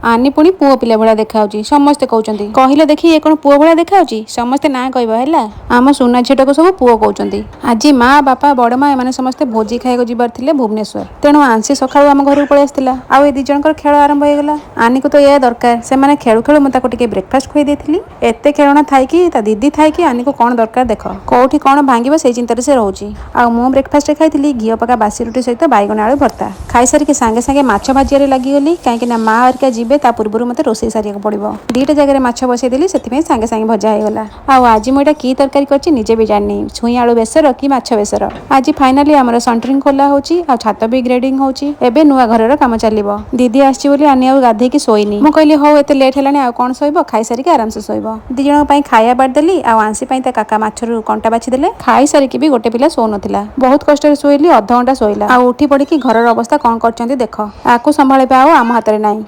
ଆନି ପୁଣି ପୁଅ ପିଲା ଭଳିଆ ଦେଖାଯାଉଛି, ସମସ୍ତେ କହୁଛନ୍ତି। କହିଲେ ଦେଖି, ଇଏ କଣ ପୁଅ ଭଳିଆ ଦେଖାଯାଉଛି? ସମସ୍ତେ ନା କହିବ ହେଲା। ଆମ ସୁନା ଝିଅଟାକୁ ସବୁ ପୁଅ କହୁଛନ୍ତି। ଆଜି ମା, ବାପା, ବଡ ମା ଏମାନେ ସମସ୍ତେ ଭୋଜି ଖାଇବାକୁ ଯିବାର ଥିଲେ ଭୁବନେଶ୍ୱର। ତେଣୁ ଆନ୍ସି ସକାଳୁ ଆମ ଘରକୁ ପଳେଇ ଆସିଥିଲା ଆଉ ଏ ଦି ଜଣଙ୍କର ଖେଳ ଆରମ୍ଭ ହେଇଗଲା। ଆନିକୁ ତ ଏଇଆ ଦରକାର। ସେମାନେ ଖେଳୁ ଖେଳୁ ମୁଁ ତାକୁ ଟିକେ ବ୍ରେକଫାଷ୍ଟ ଖୁଆଇ ଦେଇଥିଲି। ଏତେ ଖେଳଣା ଥାଇକି, ତା ଦିଦି ଥାଇକି ଆନିକୁ କଣ ଦରକାର ଦେଖ। କୋଉଠି କଣ ଭାଙ୍ଗିବ, ସେଇ ଚିନ୍ତାରେ ସେ ରହୁଛି। ଆଉ ମୁଁ ବ୍ରେକଫାଷ୍ଟରେ ଖାଇଥିଲି ଘିଅ ପକା ବାସି ରୁଟି ସହିତ ବାଇଗଣ ଆଳୁ ଭର୍ତ୍ତା। ଖାଇସାରିକି ସାଙ୍ଗେ ସାଙ୍ଗେ ମାଛ ଭାଜିବାରେ ଲାଗିଗଲି, କାହିଁକି ନା ମା ହେରିକା ଯିବେ, ତା ପୂର୍ବରୁ ମୋତେ ରୋଷେଇ ସାରିବାକୁ ପଡ଼ିବ। ଦିଟା ଜାଗାରେ ମାଛ ବସେଇଦେଲି, ସେଥିପାଇଁ ସାଙ୍ଗେ ସାଙ୍ଗେ ଭଜା ହେଇଗଲା। ଆଉ ଆଜି ମୁଁ ଏଇଟା କି ତରକାରୀ କରିଛି ନିଜେ ବି ଜାଣିନି, ଛୁଇଁ ଆଳୁ ବେସର କି ମାଛ ବେସର। ଆଜି ଫାଇନାଲି ଆମର ସେଣ୍ଟରିଂ ଖୋଲା ହଉଛି ଆଉ ଛାତ ବି ଗ୍ରେଡିଂ ହଉଛି। ଏବେ ନୂଆ ଘରର କାମ ଚାଲିବ। ଦିଦି ଆସିଛି ବୋଲି ଆନି ଆଉ ଗାଧେଇକି ଶୋଇନି। ମୁଁ କହିଲି, ହଉ, ଏତେ ଲେଟ୍ ହେଲାଣି, ଆଉ କଣ ଶୋଇବ, ଖାଇସାରିକି ଆରାମସେ ଶୋଇବ। ଦି ଜଣଙ୍କ ପାଇଁ ଖାଇବା ବାଢ଼ିଦେଲି ଆଉ ଆନ୍ସି ପାଇଁ ତା କାକା ମାଛରୁ କଣ୍ଟା ବାଛିଦେଲେ। ଖାଇସାରିକି ବି ଗୋଟେ ପିଲା ଶୋଉନଥିଲା। ବହୁତ କଷ୍ଟରେ ଶୋଇଲି, ଅଧଘଣ୍ଟା ଶୋଇଲା ଆଉ ଉଠି ପଡ଼ିକି ଘରର ଅବସ୍ଥା କଣ କରିଛନ୍ତି ଦେଖ। ଆକୁ ସମ୍ଭାଳିବା ଆଉ ଆମ ହାତରେ ନାହିଁ।